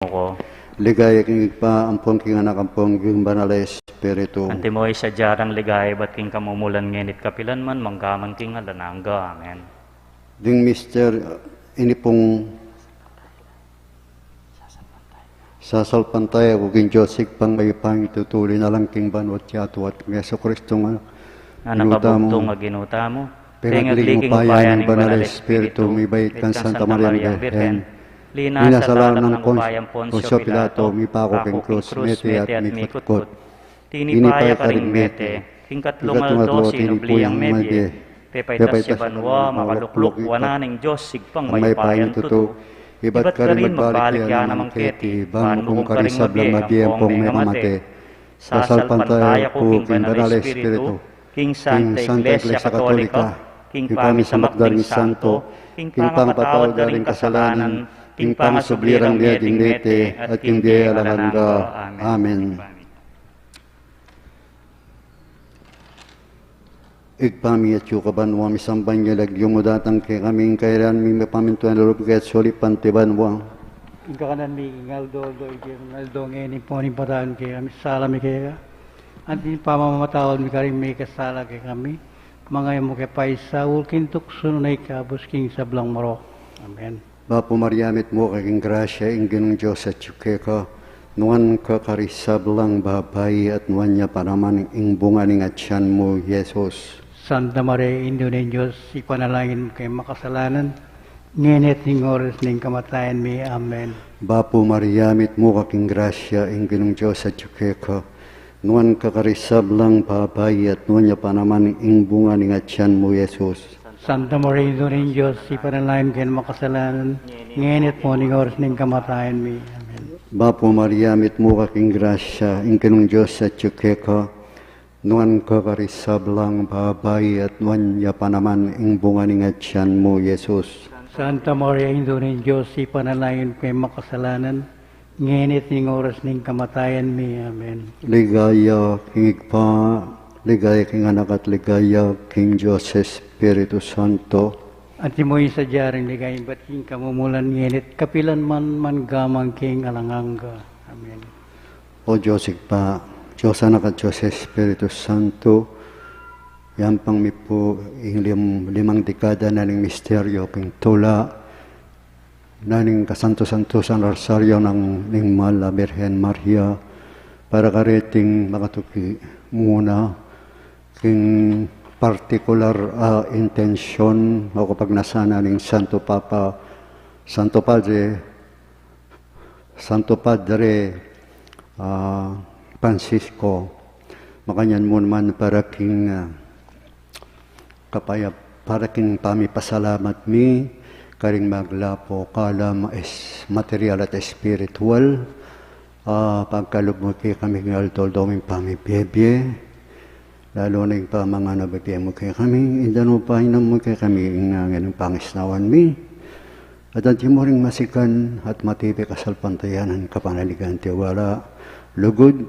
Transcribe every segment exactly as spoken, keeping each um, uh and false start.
ko. Ligaya king Ibpa, ampon king Anak, ampon king Banal a Espiritu. Antimo ing sadya nang ligaya ibat king kamumulan, ngeni at kapilan man, mangga man king alang angga. Amen. Ding mister, ini pung sasalpantaya ku king Dios Ibpang mayupaya, king tutuli na lang king banua at yatu, at king Jesucristo nga Anak a bugtung a Ginu tamu, pengagli king upaya ning Banal a Espiritu, mibait kang Santa Maria Birhen, linasa lalam nang upayang Poncio Pilato, mipaku king krus, mete at mikutkut. Tinipa ya karing mete, king katlung aldo sinubli yang mebie, pepaitas ya banua, makalukluk wanan ning Dios Ibpang mayupayang tutu. Ibat karin magbalik ya naman keti, ban mukung karing sablang mabie ampong mengamate. Sasalpantaya ku king Banal a Espiritu, king Santa Iglesia Katolika, king pamisamak da ring santo, king pangapatawad da ring kasalanan, king pangasubli rang mie ding mete, at king bie alang angga. Amen. Ibpa mi, atsu ka banua, misamban ya ing lagyu mu, datang kekami ing kayarian mu, mipamintuan ya lub keti sulip anti banua. Ing kakanan mi king aldo-aldo ibie mu king aldo ngeni, ampon ing patawad mu king sala mi keka, anti ing pamamatawad mi karing mikasala kekami, manga e mu ke paisaul king tuksu, nune ikabus king sablang marok. Amen. Bapu Maria, mitmu ka king grasya, ing Ginung Dios atyu keka, nuan ka karing sablang babai, at nuan ya pa naman ing bunga ning atian mu, Jesus. Santa Maria, Indu ning Dios, ipanalangin mu kaming makasalanan, ngeni at king oras ning kamatayan mi. Amen. Bapu Maria, mitmu ka king grasya, ing Ginung Dios atyu keka, nuan ka karing sablang babai, at nuan ya pa naman ing bunga ning atian mu, Jesus. Santa Maria, Indu ning Dios, ipanalangin mu kaming makasalanan, ngeni at king oras ning kamatayan mi. Amen. Bapu Maria, mitmu ka king grasya, ing Ginung Dios atyu keka, nuan ka karing sablang babai, at nuan ya pa naman ing bunga ning atian mu, Jesus. Santa Maria, Indu ning Dios, ipanalangin mu kaming makasalanan, ngeni at king oras ning kamatayan mi. Amen. Ligaya king Ibpa, ligaya king Anak, at ligaya king Dios Espiritu Santo. Antimo ing sadya ning ligaya ibat king kamumulan, ngeni at kapilan man, mangga man king alang angga. Amen. O Dios Ibpa, Dios Anak, at Dios Espiritu Santo, yampang mi pu ing lim-, limang dekada na ning misteryo king tula na ning kasanto-santusan Rosario nang ning Mahal a Birhen Maria, para kareting makatuki muna king partikular a intensyon o kapagnasan na ning Santo Papa, Santo Padre, Santo Padre, ah, Francisco. Makanyan mu naman para king, ah, kapaya-, para king pamipasalamat mi karing maglapu, kalam es-, material at espiritual, ah, pagkalub mu kekami king aldo-aldo ming pamibie-bie, lalu na ing pamanganabe mu kekami, ing daun painam mu kekami, ing, ah, ngening pangisnawan mi. At antimo ring masikan at matibik a kasalpantayanan, kapanaligan, tiwala, lugud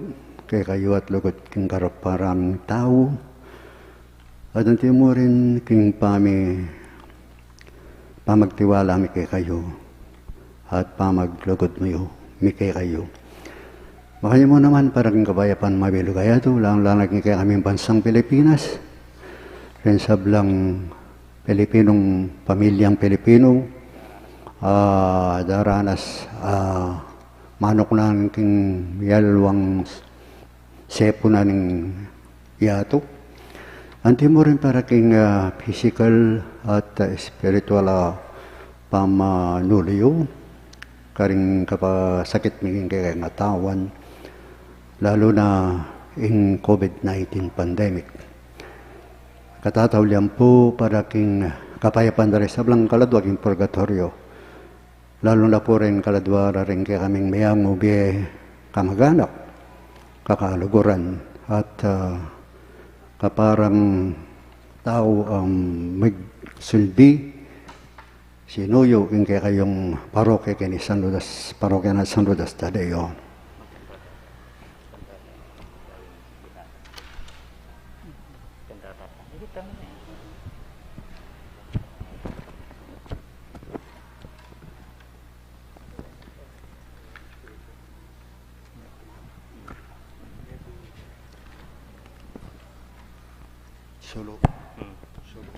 kekayu at lugud king karaparang tau. At antimo rin king pami-, pamagtiwala mi kekayu at pamaglugud mi kekayu. Makanyan mu naman para king kapayapan mabilug a yatu, lalu-lalu na king kekaming bansang Pilipinas, ring sablang Pilipinong, pamilyang Pilipino, ah, daranas, ah, manuknan king mialwang sepunan ning yatu. Antimo rin para king, ah, pisikal at, ah, espiritual a pamanulu yu karing kapasakit mi king kekayung atawan, lalu na ing COVID nineteen pandemic. Katataulian pu para king kapayapan da ring sablang kaladua king purgatoryo, lalu na pu ring kaladua da ring kekaming meangu, bie, kamaganak, kakaluguran, at, ah, kaparang tau a migsilbi sinuyu king kekayung parokya, keni San Judas, parokya nang San Judas Tadeo. Sulu. Sulu.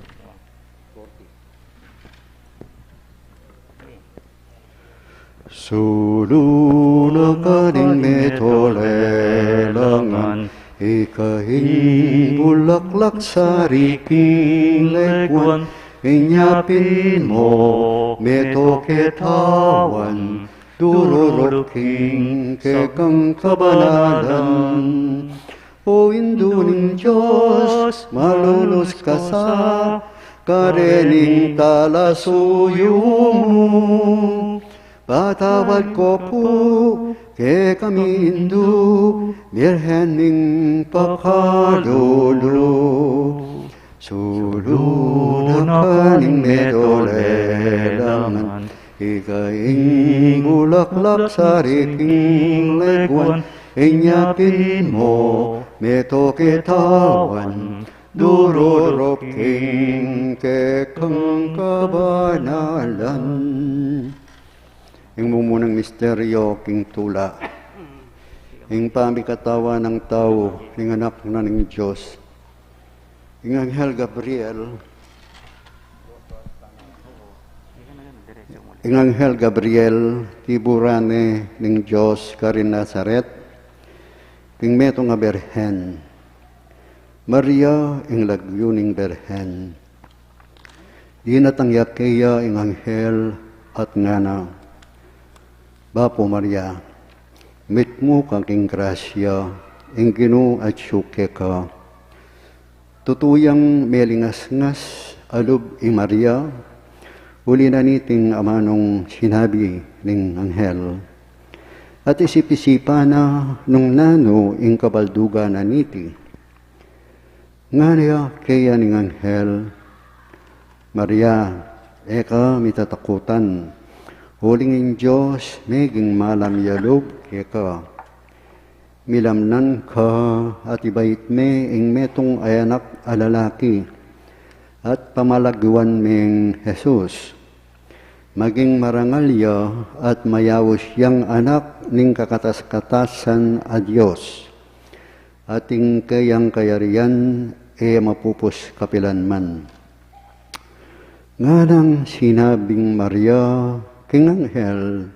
Sulu na ka ning meto lelangan, ika ing bulaklak sari king leguan, inya pin mo meto ketawan, dururub king kekang kabanalan. O Indu ning Dios, malulus ka sa karening talasuyu mu. Patawad ko pu kekami Indu, Birhen ning pakalulu. Sulu na ka ning meto lelangan, ika ing bulaklak sari king leguan, inya pin mo meto ketawan, dururub king kekang kabanalan. Ing mumunang misteryo king tula. Ing pamikatawan nang tau, ing Anak na ning Dios. Ing Anghel Gabriel, ing Anghel Gabriel, tiburan ne ning Dios karin Nazaret, king metung a Birhen. Maria ing lagyu ning Birhen. Dinatang ya keya ing anghel at ngana, Bapu Maria, mitmu ka king grasya, ing Ginu atyu keka. Tutu yang melingasngas a lub i Maria, uli na niting amanung sinabi ning anghel. At isip-isipan na nung nanu ing kabaldugan na niti. Ngana ya keya ning anghel, Maria, e ka mitatakutan, uling ing Dios meging malam ya lub keka. Milamnan ka at ibait me ing metung a anak a lalaki, at pamalagyuan meng Jesus. Maging marangal ya at mayaus yang anak ning kakatas-katasan a Dios. At ing keyang kayarian e mapupus kapilan man. Nganang sinabing Maria king anghel,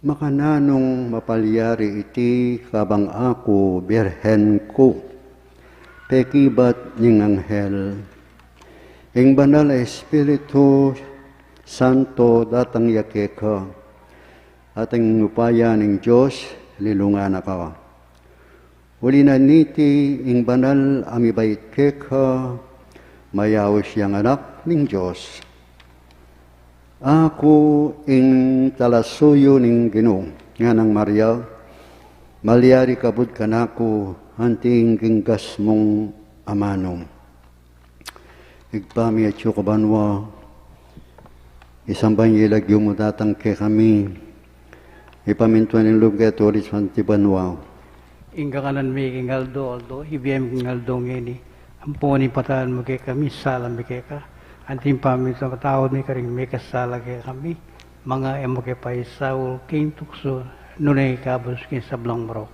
Makananung mapalyari iti kabang aku birhen ku? Pekibat ning anghel, ing Banal a Espiritu Santo datang ya keka, at ing upaya ning Dios lilungan na ka. Uli na niti ing banal a mibait keka, mayaus yang anak ning Dios. Aku ing talasuyu ning Ginu, nganang Maria, malyari kabud kanaku anti ing ginggas mung amanu. Ibpa mi atsu ka banua, isamban ya ing lagyu mu, datang kekami, ipamintuan ing lub mu keti uli anti banua. Ing kakanan mi king aldo-aldo ibie mu king aldo ngeni. Ampon ing patawaran mu kekami ing sala mi keka, anti ing pamimintuan mi king patawad mi karing mikasala kekami. Manga e mu ke paisaul king tuksu, nune ikabus king sablang marok.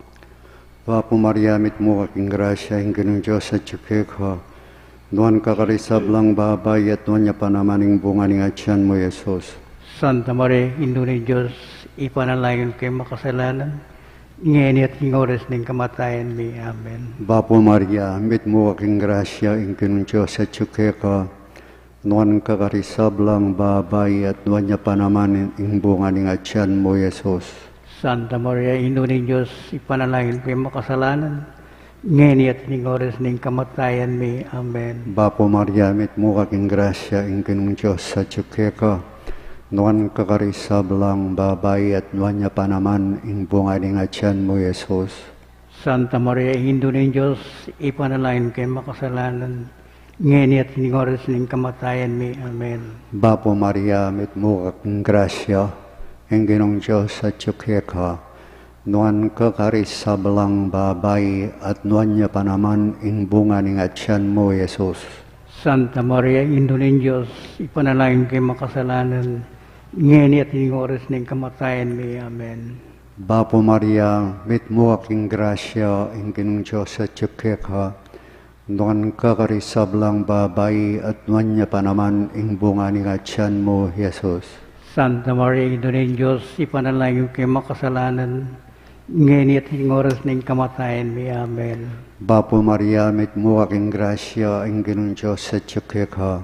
Bapu Maria, mitmu ka king grasya, ing Ginung Dios atyu keka. Nuan ka karing sablang babai, at nuan ya pa naman ing bunga ning atian mu, Jesus. Santa Maria, Indu ning Dios, ipanalangin mu kaming makasalanan, ngeni at king oras ning kamatayan mi. Amen. Bapu Maria, mitmu ka king grasya, ing Ginung Dios atyu keka. Nuan ka karing sablang babai, at nuan ya pa naman ing bunga ning atian mu, Jesus. Santa Maria, Indu ning Dios, ipanalangin mu kaming makasalanan, ngeni at king oras ning kamatayan mi. Amen. Bapu Maria, mitmu ka king grasya, ing Ginung Dios atyu keka. Nuan ka karing sablang babai, at nuan ya pa naman ing bunga ning atian mu, Jesus. Santa Maria, Indu ning Dios, ipanalangin mu kaming makasalanan, ngeni at king oras ning kamatayan mi. Amen. Bapu Maria, mitmu ka king grasya, ing Ginung Dios atyu keka. Nuan ka karing sablang babai, at nuan ya pa naman ing bunga ning atian mu, Jesus. Santa Maria, Indu ning Dios, ipanalangin mu kaming makasalanan, ngeni at king oras ning kamatayan mi. Amen. Bapu Maria, mitmu ka king grasya, ing Ginung Dios atyu keka. Nuan ka karing sablang babai, at nuan ya pa naman ing bunga ning atian mu, Jesus. Santa Maria, Indu ning Dios, ipanalangin mu kaming makasalanan, ngeni at king oras ning kamatayan mi. Amen. Bapu Maria, mitmu ka king grasya, ing Ginung Dios atyu keka.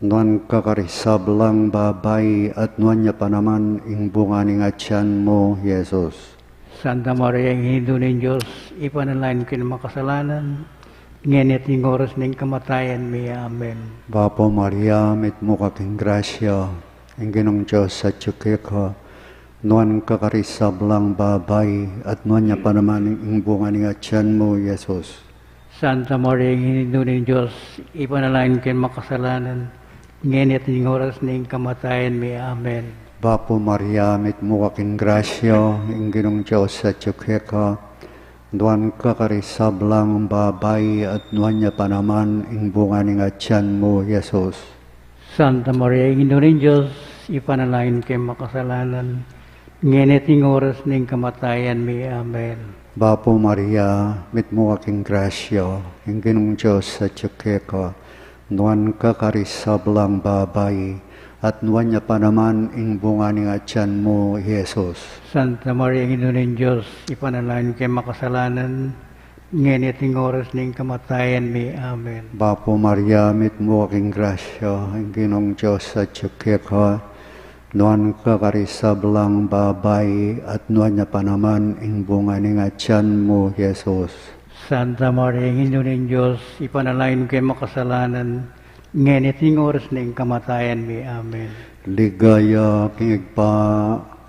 Nuan ka karing sablang babai, at nuan ya pa naman ing bunga ning atian mu, Jesus. Santa Maria, Indu ning Dios, ipanalangin mu kaming makasalanan, ngeni at king oras ning kamatayan mi. Amen. Bapu Maria, mitmu ka king grasya, ing Ginung Dios atyu keka. Nuan ka karing sablang babai, at nuan ya pa naman ing bunga ning atian mu, Jesus. Santa Maria, Indu ning Dios, ipanalangin mu kaming makasalanan, ngeni at king oras ning kamatayan mi. Amen. Bapu Maria, mitmu ka king grasya, ing Ginung Dios atyu keka. Nuan ka karing sablang babai, at nuan ya pa naman ing bunga ning atian mu, Jesus. Santa Maria, Indu ning Dios, ipanalangin mu kaming makasalanan, ngeni at king oras ning kamatayan mi. Amen. Bapu Maria, mitmu ka king grasya, ing Ginung Dios atyu keka. Nuan ka karing sablang babai, at nuan ya pa naman ing bunga ning atian mu, Jesus. Santa Maria, Indu ning Dios, ipanalangin mu kaming makasalanan, ngeni at king oras ning kamatayan mi. Amen. Bapu Maria, mitmu ka king grasya, ing Ginung Dios atyu keka. Nuan ka karing sablang babai, at nuan ya pa naman ing bunga ning atian mu, Jesus. Santa Maria, Indu ning Dios, ipanalangin mu kaming makasalanan, ngeni at king oras ning kamatayan mi. Amen. Ligaya king Ibpa,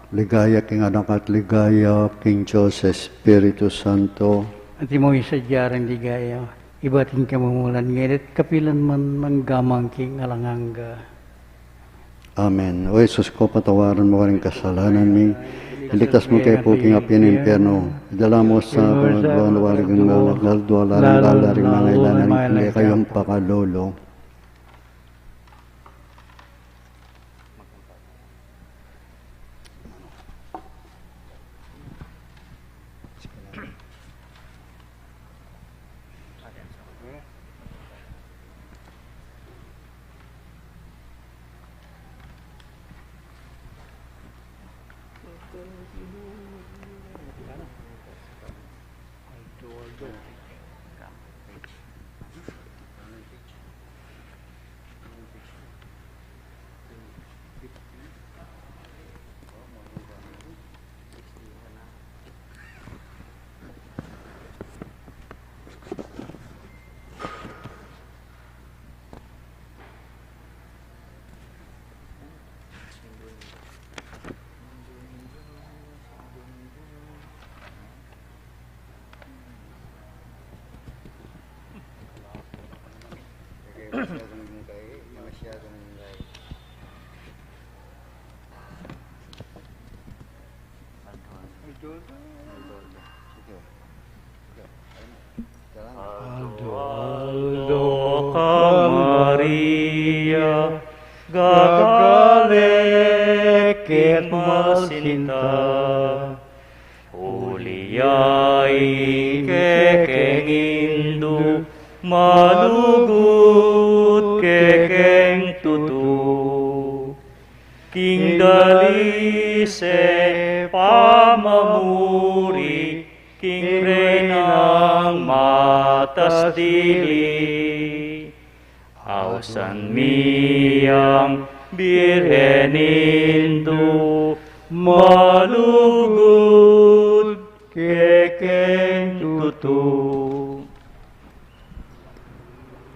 ligaya king Anak, at ligaya king Dios Espiritu Santo. Antimo ing sadya nang ligaya, ibat ing kamumulan, ngeni at kapilan man, mangga man king alang angga. Amen. O Jesus ku, patawaran mu karing kasalanan mi, iligtas mu kami king api ning impyernu, idala mu sa kaluguran king banua ning aldo, lalung-lalu na ring mangailangan king kekayung pakalulu. Aldo-aldo ka, Maria, gagale ket masinta. Uli ya ing kekeng Indu, malugud kekeng tutu. King dalise pamamuri, king Reynang matas dili. Ausan mi yang Birhen Indu, malugud kekeng tutu.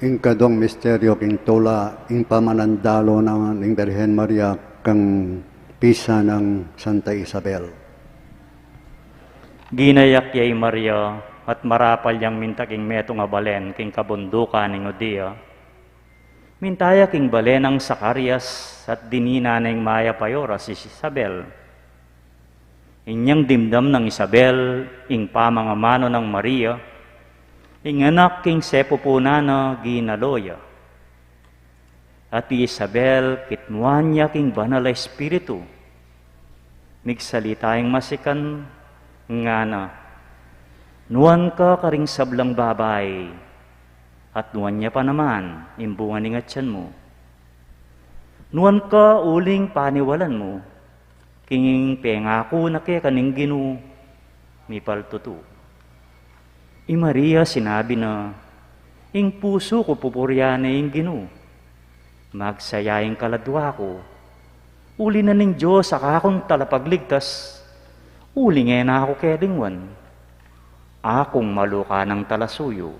Ing kadwang misteryo king tula, ing pamanandalo na ning Birhen Maria kang pisa nang Santa Isabel. Ginayak ya i Maria, at marapal yang minta king metung a balen king kabundukan ning Judea. Minta ya king balen nang Zacarias, at dinina na ing mayap a oras, i Isabel. Inyang dimdam nang Isabel ing pamangamanu nang Maria, ing anak king sepupunan na ginalo ya. At i Isabel, kitmuan ya king Banal a Espiritu. Migsalita yang masikan, ngana, "Nuan ka karing sablang babai, At nuan ya pa naman ing bunga ning atian mu. Nuan ka uling paniwalan mu king pengaku na keka ning Ginu mipaltutu. I Maria sinabi na, "Ing pusu ku pupurian ne ing Ginu. Magsaya ing kaladua ku. Uli na ning Dios a kakung talapagligtas, uling e na ku kelingwan. Akung maluka nang talasuyu.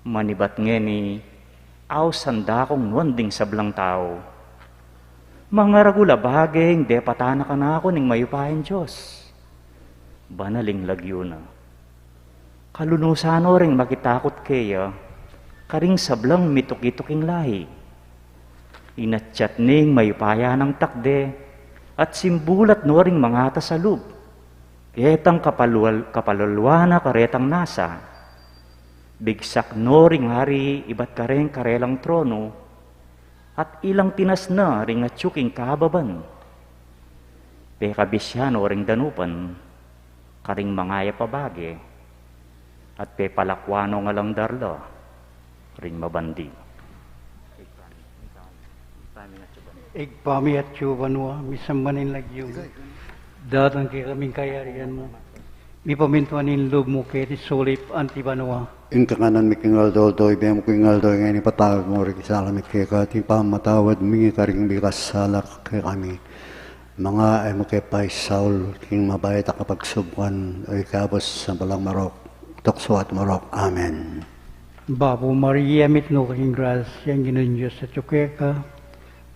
Manibat ngeni, ausan da kung nuan ding sablang tau. Mangaragul a bage ing depatan na kanaku ning mayupayang Dios." Banaling lagyu na. Kalunusan no ring makitakut keya, karing sablang mituki-tuking lahi. Inatyat ning mayupaya nang takde, at simbulat no ring mangatas a lub. Ketang kapalwal-, kapalwalwa na karetang nasa. Bigsak no ring ari ibat kareng karelang trono, at ilang tinas na ring atyu king kababan. Pekabisyan no ring danupan, karing mangayap a bage, at pepalakwan no ngan lang darla ring mabandi. Ibpa mi atsu ka banua, misamban ya ing lagyu mu. Datang kekami ing kayarian mu. Mipamintuan ing lub mu keti sulip anti banua. Ing kakanan mi king aldo-aldo ibie mu king aldo ngeni, ipatawad mu ring sala mi keka, anti ing pamamatawad mi karing mikasala kekami. Manga e mu ke paisaul king mabayat a kapagsubukan, o ikabus sa balang marok, tuksu at marok. Amen. Bapu Maria, mitmu ka king grasya, ing Ginung Dios atyu keka.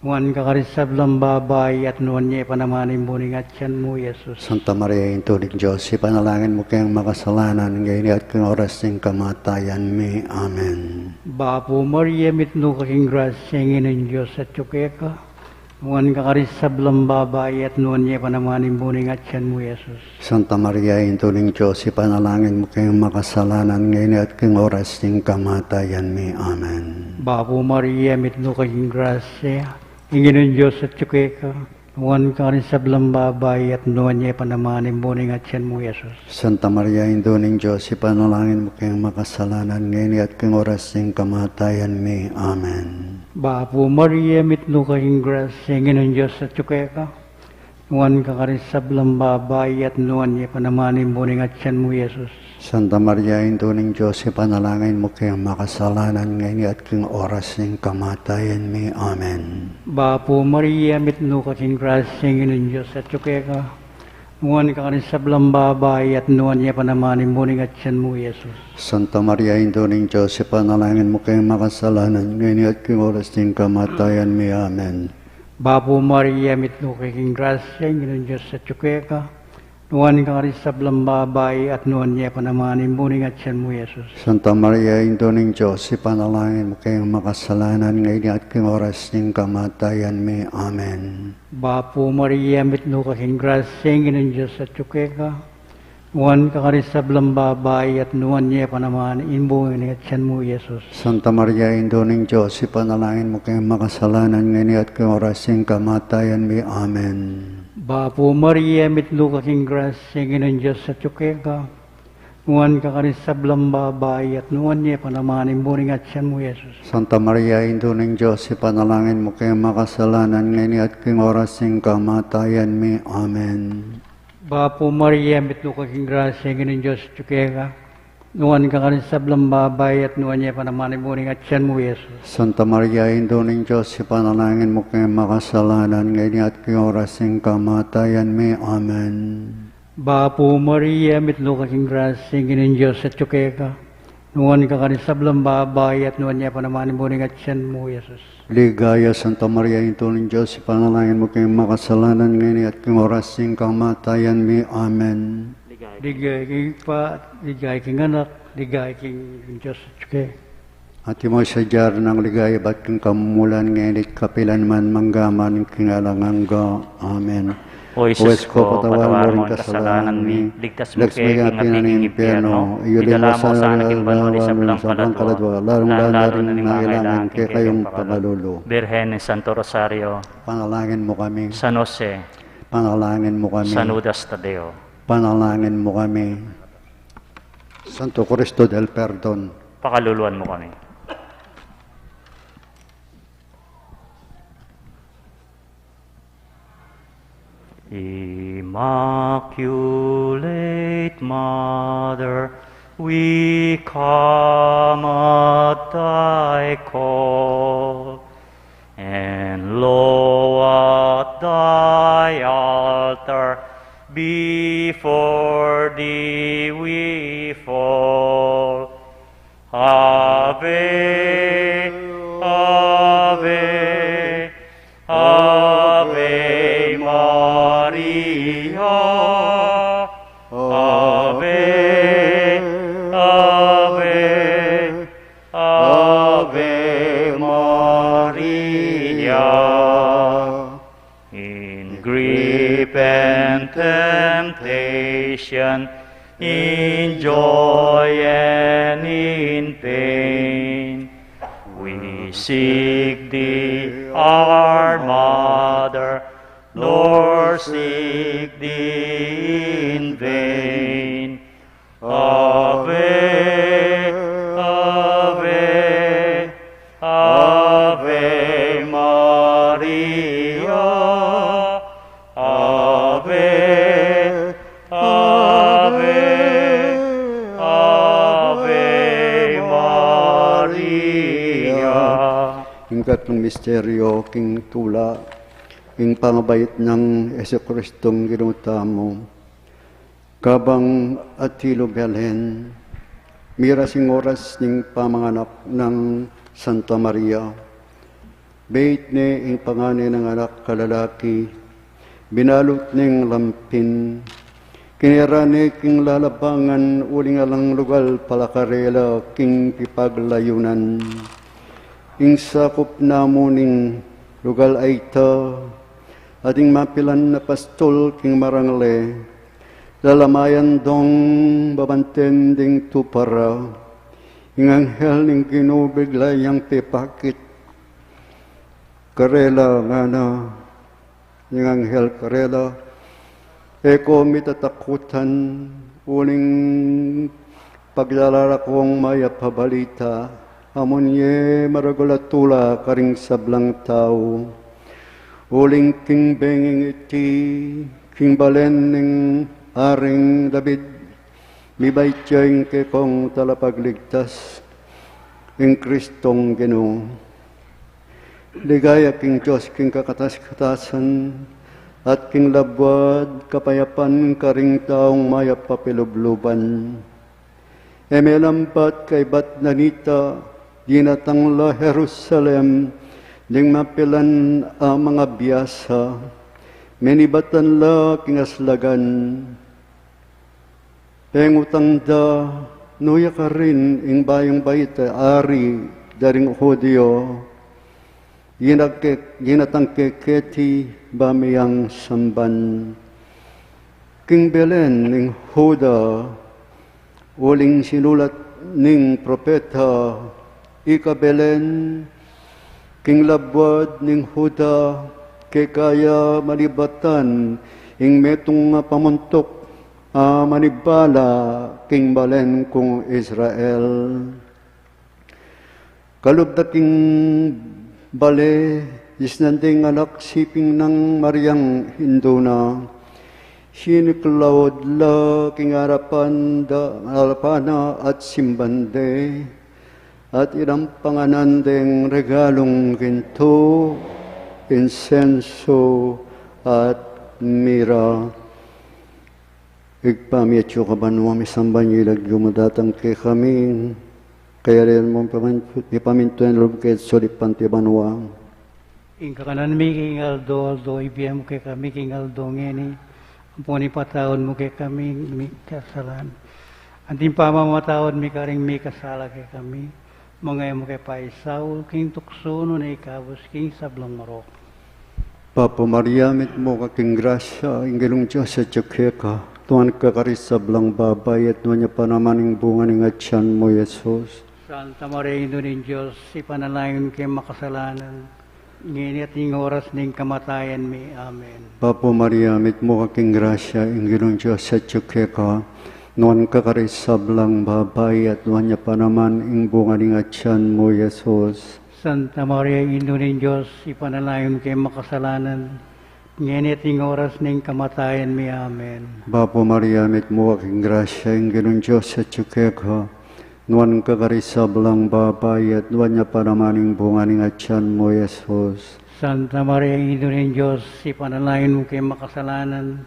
Nuan ka karing sablang babai, at nuan ya pa naman ing bunga ning atian mu, Jesus. Santa Maria, Indu ning Dios, ipanalangin mu keng makasalanan, ngeni at king oras ning kamatayan mi. Amen. Bapu Maria, mitmu ka king grasya, ing Ginung Dios atyu keka. Nuan ka karing sablang babai, at nuan ya pa naman ing bunga ning atian mu, Jesus. Santa Maria, Indu ning Dios, ipanalangin mu keng makasalanan, ngeni at king oras ning kamatayan mi. Amen. Bapu Maria, mitmu ka king grasya, ing Ginung Dios atyu keka. Nuan ka karing sablang babai, at nuan ya pa naman ing bunga ning atian mu, Jesus. Santa Maria, Indu ning Dios, ipanalangin mu keng makasalanan, ngeni at king oras ning kamatayan mi. Amen. Bapu Maria, mitmu ka king grasya, ing Ginung Dios atyu keka. Nuan ka karing sablang babai, at nuan ya pa naman ing bunga ning atian mu, Jesus. Santa Maria, Indu ning Dios, ipanalangin mu keng makasalanan, ngeni at king oras ning kamatayan mi. Amen. Bapu Maria, mitmu ka king grasya, ing Ginung Dios atyu keka. Nuan ka karing sablang babai, at nuan ya pa naman ing bunga ning atian mu, Jesus. Santa Maria, Indu ning Dios, ipanalangin mu keng makasalanan, ngeni at king oras ning kamatayan mi. Amen. Bapu Maria, mitmu ka king grasya, ing Ginung Dios atyu keka. Nuan ka karing sablang babai, at nuan ya pa naman ing bunga ning atian mu, Jesus. Santa Maria, Indu ning Dios, ipanalangin mu keng makasalanan, ngeni at king oras ning kamatayan mi. Amen. Bapu Maria, mitmu ka king grasya, ing Ginung Dios atyu keka. Nuan ka karing sablang babai, at nuan ya pa naman ing bunga ning atian mu, Jesus. Santa Maria, Indu ning Dios, ipanalangin mu keng makasalanan, ngeni at king oras ning kamatayan mi. Amen. Bapu Maria, mitmu ka king grasya, ing Ginung Dios atyu keka. Nuan ka karing sablang babai, at nuan ya pa naman ing bunga ning atian mu, Jesus. Santa Maria, Indu ning Dios, ipanalangin mu keng makasalanan, ngeni at king oras ning kamatayan mi. Amen. Bapu Maria, mitmu ka king grasya, ing Ginung Dios atyu keka. Nuan ka karing sablang babai, at nuan ya pa naman ing bunga ning atian mu, Jesus. Santa Maria, Indu ning Dios, ipanalangin mu keng makasalanan, ngeni at king oras ning kamatayan mi. Amen. Bapu Maria, mitmu ka king grasya, ing Ginung Dios atyu keka. Nuan ka karing sablang babai, at nuan ya pa naman ing bunga ning atian mu, Jesus. Ligaya, Santa Maria, Indu ning Dios, ipanalangin mu keng makasalanan, ngeni at king oras ning kamatayan mi. Amen. Ligaya king Ibpa, ligaya king Anak, ligaya king Dios atyu keka. Antimo ing sadya nang ligaya ibat king kamumulan, ngeni at kapilan man, mangga man king alang angga. Amen. O Jesus ko, patawad mo ring kasalanan mi, ligtas mu kami king api ning impyerno, idala mu sana king banua ding sablang kaladua, lalung-lalu na ring mangailangan king kekayung pakalulu. Birhen ning Santo Rosario, panalangin mu kami. San Jose, panalangin mu kami. San Judas Tadeo, panalangin mu kami. Santo Cristo del Perdon, pakaluluan mu kami. Immaculate Mother, we come at thy call, and lo, at thy altar before thee we fall. Ave, Ave, Ave Maria. Ave, Ave, Ave Maria. In grief and temptation, in joy and in pain, we seek thee, our Mother, nor seek thee in vain. Ave, Ave, Ave Maria. Ave, Ave, Ave Maria. Ing katlung misteryo king tula, ing pangabait nang Jesucristong Ginu tamu. Kabang atilu Belen, miras ing oras ning pamanganak nang Santa Maria. Beit ne ing pangan ne nang anak a lalaki, binalut neng lampin, kinera ne king lalabangan uling alang lugal pala karela king pipaglayunan. Ing sakup namu ning lugal a ita, ating mapilan a pastul king marangle, lalamayan dong babanten ding tupa ra, ing anghel ning Ginu bigla yang pepakit. Karela ngana ing anghel karela, e ko mitatakutan, uling pagdala ra kong mayap a balita, amun ye maragul a tula karing sablang tau. Uling king benging iti, king balen ning Aring David, mibait ya ing kekong talapagligtas, ing Kristong Ginu. Ligaya king Dios king kakatas-katasan, at king labuad kapayapan karing taung mayap a pilubluban. E melambat kaybat na nita, dinatang la Jerusalem ding mapilan a mangabiasa, menibatan la king aslagan. Pengutang da, nu ya karin ing bayung bait a ari da ring Judio? Ginatang ke keti ba miyang samban. King Belen ning Juda, uling sinulat ning propeta, ika Belen, king labuad ning Juda, keka ya manibatan ing metung a pamuntuk a manibala king balen kung Israel. Kalub da king bale, disnan deng anak siping nang Mariang indu na. Siniklaud la king arapan da, arapan na at simban de, at inampanganan deng regalung gintu, insenso, at mira. Ibpa mi, atsu ka banua, misamban ya ing lagyu mu, datang kekami ing kayarian mu, mipamintuan ing lub mu keti sulip anti banua. Ing kakanan mi king aldo-aldo ibie mu kekami king aldo ngeni, ampon ipatawad mu kekami ing mi kasalan, anti ing pamamatawad mi karing mikasala kekami, manga e mu ke paisaul king tuksu, nune ikabus king sablang marok. Bapu Maria, mitmu ka king grasya, ing Ginung Dios atyu keka, nuan ka karing sablang babai, at nuan ya pa naman ing bunga ning atyan mu, Jesus. Santa Maria, Indu ning Dios, ipanalangin mu keng makasalanan, ngeni at ing oras ning kamatayan mi. Amen. Bapu Maria, mitmu ka king grasya, ing Ginung Dios atyu keka, nuan ka karing sablang babai, at nuan ya pa naman ing bunga ning atyan mu, Jesus. Santa Maria, Indu ning Dios, ipanalangin mu keng makasalanan, ngeni at ing oras ning kamatayan mi. Amen. Bapu Maria, mitmu ka king grasya, ing Ginung Dios atyu keka, nuan ka karing sablang babai, at nuan ya pa naman ing bunga ning atyan mu, Jesus. Santa Maria, Indu ning Dios, ipanalangin mu kaming makasalanan,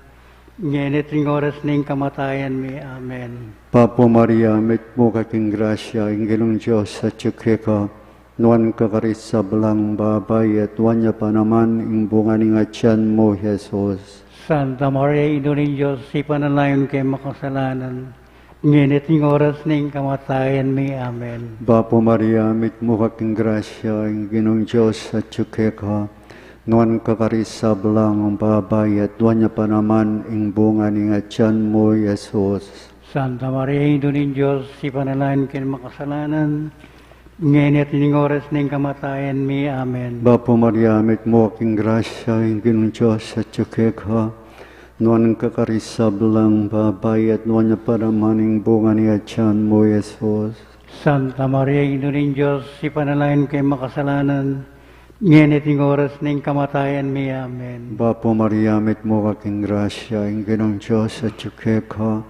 ngeni at ing oras ning kamatayan mi. Amen. Bapu Maria, mitmu ka king grasya, ing Ginung Dios atyu keka, nuan ka karing sablang babai, at nuan ya pa naman ing bunga ning atyan mu, Jesus. Santa Maria, Indu ning Dios, ipanalangin mu kaming makasalanan, ngeni at ing oras ning kamatayan mi. Amen. Bapu Maria, mitmu ka king grasya, ing Ginung Dios atyu keka, nuan ka karing sablang babai, at nuan ya pa naman ing bunga ning atyan mu, Jesus. Santa Maria, Indu ning Dios, ipanalangin mu kaming makasalanan, ngeni at ing oras ning kamatayan mi. Amen. Bapu Maria, mitmu ka king grasya, ing Ginung Dios atyu keka, nuan ka karing sablang babai, at nuan ya pa naman ing bunga ning atyan mu, Jesus. Santa Maria, Indu ning Dios, ipanalangin mu kaming makasalanan, ngeni at ing oras ning kamatayan mi. Amen. Bapu Maria, mitmu ka king grasya, ing Ginung Dios atyu keka,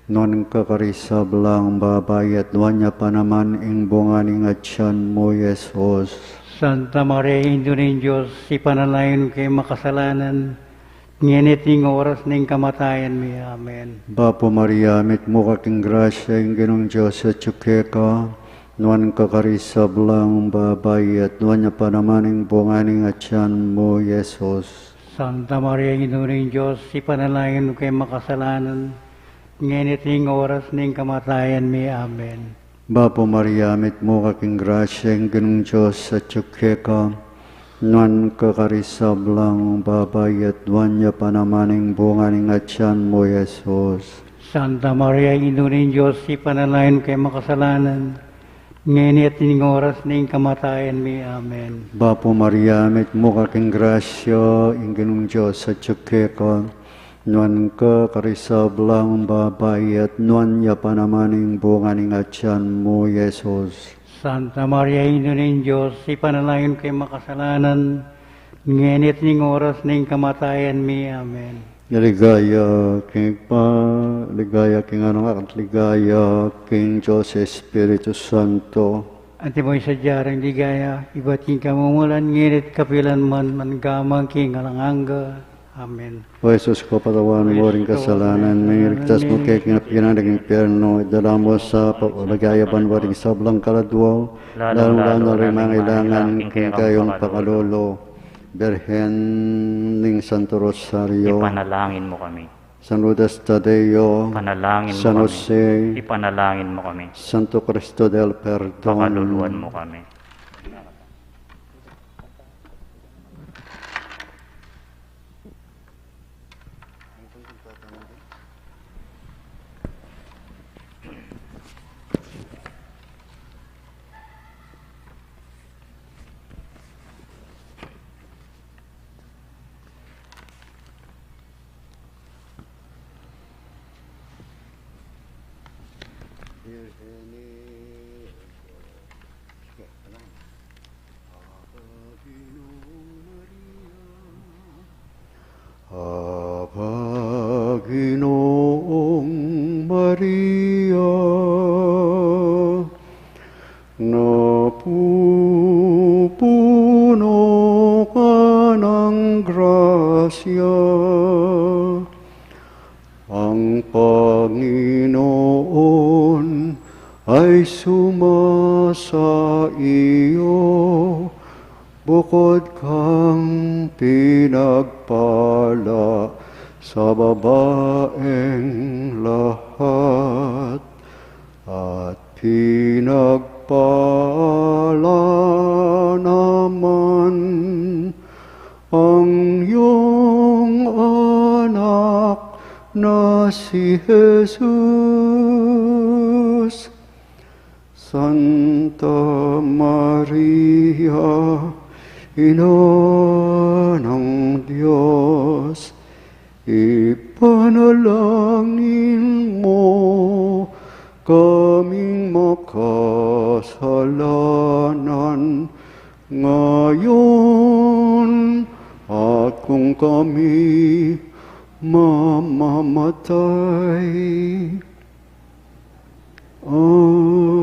nuan ka karing sablang babai, at nuan ya pa naman ing bunga ning atyan mu, Jesus. Santa Maria, Indu ning Dios, ipanalangin mu kaming makasalanan, ngeni at ing oras ning kamatayan mi. Amen. Bapu Maria, mitmu ka king grasya, ing Ginung Dios atyu keka, nuan ka karing sablang babai, at nuan ya pa naman ing bunga ning atyan mu, Jesus. Santa Maria, Indu ning Dios, ipanalangin mu kaming makasalanan, ngeni at ing oras ning kamatayan mi. Amen. Bapu Maria, mitmu ka king grasya, ing Ginung Dios atyu keka, nuan ka karing sablang babai, at nuan ya pa naman ing bunga ning atyan mu, Jesus. Santa Maria, Indu ning Dios, ipanalangin mu kaming makasalanan, ngeni at ing oras ning kamatayan mi. Amen. Bapu Maria, mitmu ka king grasya, ing Ginung Dios atyu keka, nuan ka karing sablang babai, at nuan ya pa naman ing bunga ning atyan mu, Jesus. Santa Maria, Indu ning Dios, ipanalangin mu kaming makasalanan, ngeni at ing oras ning kamatayan mi. Amen. Ligaya king Ibpa, ligaya king Anak, at ligaya king Dios Espiritu Santo. Antimo ing sadya nang ligaya, ibat king kamumulan, ngeni at kapilan man, mangga man king alang angga. Amen. O Jesus ku, patawaran mu ring kasalanan mi, iligtas mu kami king api ning impyernu, idala mu sa pa-, ligaya banua ring sablang kaladua, lalung-lalu na ring mangailangan king kekang pakalulu. Birhen ning Santo Rosario, ipanalangin mu kami. San Lourdes Tadeo, ipanalangin mu kami. San Jose, ipanalangin mu kami. Santo Cristo del Perdon, pakaluluan mu kami. Aba Ginoong Maria, napupuno ka ng grasya, ang Panginoon ay sumasa iyo. Bukod kang pinagpala sa babaeng lahat, at pinagpala naman ang iyong anak na si Jesus. Santa Maria, Ina ng Diyos, ipanalangin mo kaming makasalanan, ngayon at kung kami mamamatay. Amen.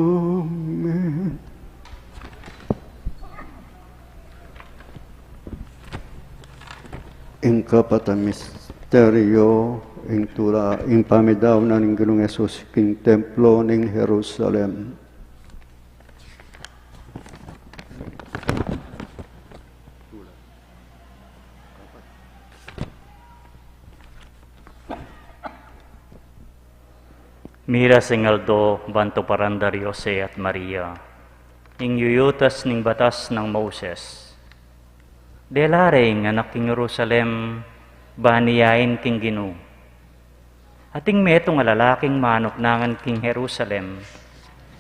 Ing kapat a misteryo, ing tula, ing pamidaun ning Ginung Jesus king templo ning Jerusalem. Miras ing aldo ban tuparan da ri Jose at Maria ing yuyutas ning batas nang Moses. Dela re ing anak king Jerusalem, ban iyain king Ginu. Ating metung a lalaking manuknangan king Jerusalem,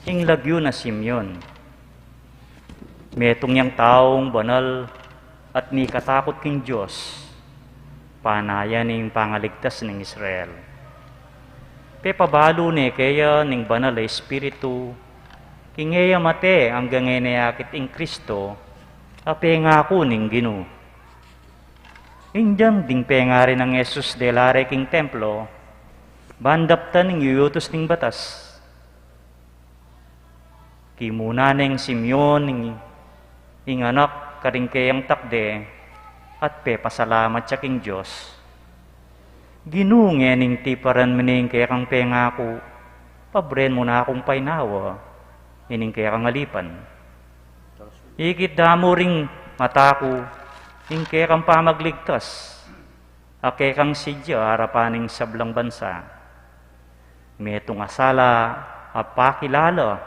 ing lagyu na Simeon. Metung yang taung banal at mikatakut king Dios, panayan ning pangaligtas ning Israel. Pepabalu ne keya ning Banal a Espiritu, king e ya mate anggang e ne akit ing Kristo a pengaku ning Ginu. Inggan ding pengari nang Jesus dela re king templo, ban daptan ing yuyutus ning batas. Kimuna neng Simeon ing, ing anak karing keyang takde, at pepasalamat ya king Dios. Ginu, ngening tiparan me ne ing kekang pengaku, pabren mu na kung painawa ining kekang alipan. Ikit da mu ring mata ku ing kekang pamagligtas, a kekang sidya arapan ning sablang bansa. Metung a sala a pakilala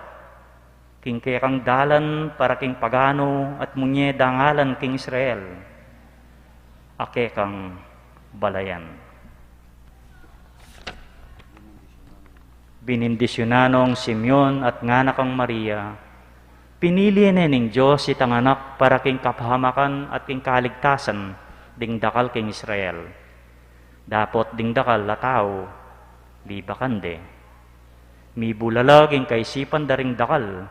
king kekang dalan para king pagano at munye dangalan king Israel a kekang balayan. Binindisyunan nong Simeon at ngana kang Maria, pinili ne ning Dios itang anak para king kapahamakan at king kaligtasan ding dakal king Israel. Dapot ding dakal a tau, libakan de. Mibulalag ing kaisipan da ring dakal,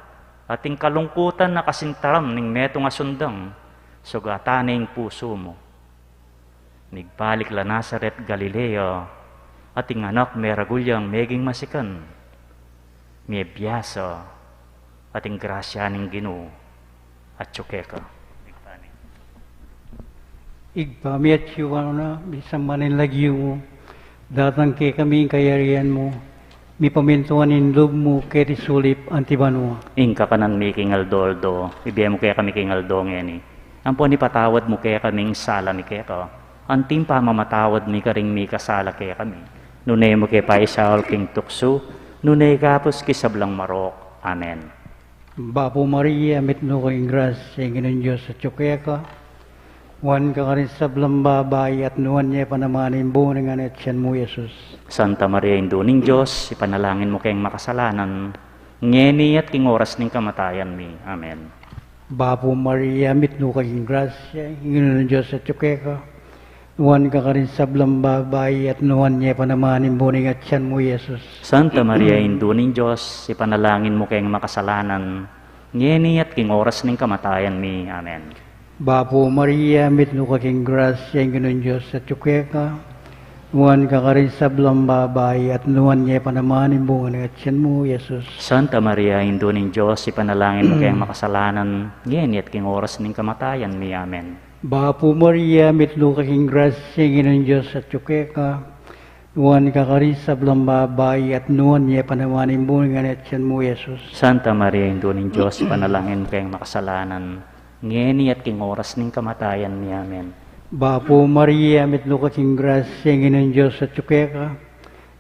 at ing kalungkutan a kasintaram ning metung a sundang, sugatan ne ing pusu mu. Migbalik la Nazaret, Galilea, at ing anak meragul yang meging masikan. Mibiasa, at ing grasya ning Ginu atyu keka. Ibpa mi atyu ka anumang banua, misamban ya ing lagyu mu, datang kekami ing kayarian mu, mipamintuan ing lub mu keti sulip anti banua. Ing kakanan mi king aldo-aldo, ibie mu kekami king aldo ngeni. Ampon ipatawad mu kekami ing sala mi keka, anti ing pamamatawad mi karing mikasala kekami. Nune mu ke paisaul king tuksu, nune ikabus king sablang marok. Amen. Bapu Maria, mitmu ka king grasya, ing Ginung Dios atyu keka. Nuan ka karing sablang babai, at nuan ya pa naman ing bunga ning atian mu, Jesus. Santa Maria, Indu ning Dios, ipanalangin mu keng makasalanan, ngeni at king oras ning kamatayan mi. Amen. Bapu Maria, mitmu ka king grasya, ing Ginung Dios atyu keka. Nuan ka karing sablang babai, at nuan ya pa naman ing bunga ning atian mu, Jesus. Santa Maria, Indu ning Dios, ipanalangin mu keng makasalanan, ngeni at king oras ning kamatayan mi. Amen. Bapu Maria, mitmu ka king grasya, ing Ginung Dios atyu keka. Nuan ka karing sablang babai, at nuan ya pa naman ing bunga ning atian mu, Jesus. Santa Maria, Indu ning Dios, ipanalangin mu keng makasalanan, ngeni at king oras ning kamatayan mi. Amen. Bapu Maria, mitmu ka king grasya, ing Ginung Dios atyu keka. Nuan ka karing sablang babai, at nuan ya pa naman ing bunga ning atian mu, Jesus. Santa Maria, Indu ning Dios, ipanalangin mu keng makasalanan, ngeni at king oras ning kamatayan mi. Amen. Bapu Maria, mitmu ka king grasya, ing Ginung Dios atyu keka.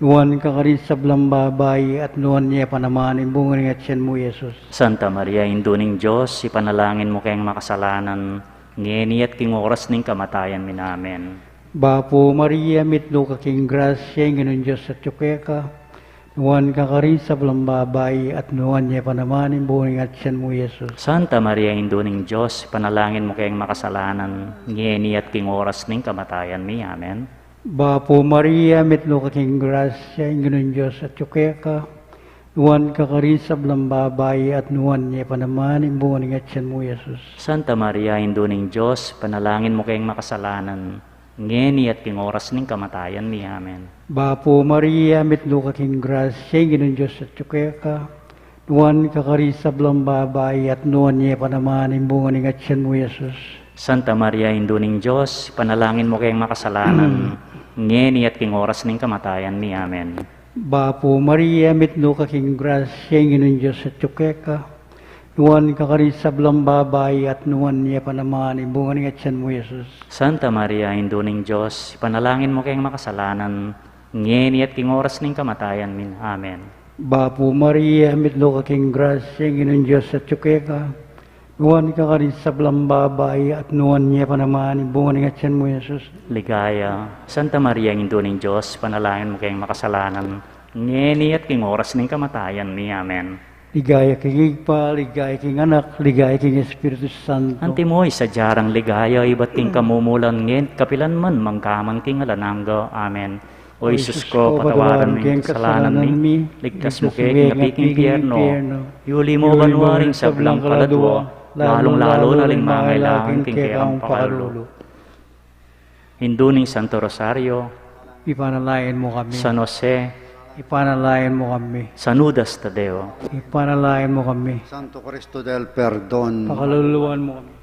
Nuan ka karing sablang babai, at nuan ya pa naman ing bunga ning atian mu, Jesus. Santa Maria, Indu ning Dios, ipanalangin mu keng makasalanan, ngeni at king oras ning kamatayan mi. Amen. Bapu Maria, mitmu ka king grasya, ing Ginung Dios atyu keka. Nuan ka karing sablang babai, at nuan ya pa naman ing bunga ning atian mu, Jesus. Santa Maria, Indu ning Dios, ipanalangin mu keng makasalanan, ngeni at king oras ning kamatayan mi. Amen. Bapu Maria, mitmu ka king grasya, ing Ginung Dios atyu keka. Nuan ka karing sablang babai, at nuan ya pa naman ing bunga ning atian mu, Jesus. Santa Maria, Indu ning Dios, ipanalangin mu keng makasalanan, ngeni at king oras ning kamatayan mi. Amen. Bapu Maria, mitmu ka king grasya, ing Ginung Dios atyu keka, nuan ka karing sablang babai, at nuan ya pa naman ing bunga ning atyan mu, Jesus. Santa Maria, Indu ning Dios, ipanalangin mu keng makasalanan, ngeni at king oras ning kamatayan mi. Amen. Bapu Maria, mitmu ka king grasya, ing Ginung Dios atyu keka, nuan ka karing sablang babai, at nuan ya pa naman ing bunga ning atyan mu, Jesus. Santa Maria, Indu ning Dios, ipanalangin mu keng makasalanan, ngeni at king oras ning kamatayan mi. Amen. Bapu Maria, mitmu ka king grasya, ing Ginung Dios atyu keka, nuan ka karing sablang babai, at nuan ya pa naman ing bunga ning atyan mu, Jesus. Ligaya, Santa Maria, Indu ning Dios, ipanalangin mu keng makasalanan, ngeni at king oras ning kamatayan mi. Amen. Ligaya king Ibpa, ligaya king Anak, ligaya king Espiritu Santo. Antimo ing sadya rang ligaya, ibat king kamumulan, ngeni at kapilan man, mangkaman king alang angga. Amen. O Jesus ko, patawaran mu ing kasalanan mi, ligtas mu kami king api king impyerno, yuli mu banua ring sablang kaladua, lalung-lalu na ring mangailangan king kekang pakalulu. Indu ning Santo Rosario, ipanalangin mu kami. San Jose, ipanalangin mu kami. San Judas Tadeo, ipanalangin mu kami. Santo Cristo del Perdon, pakaluluan mu kami.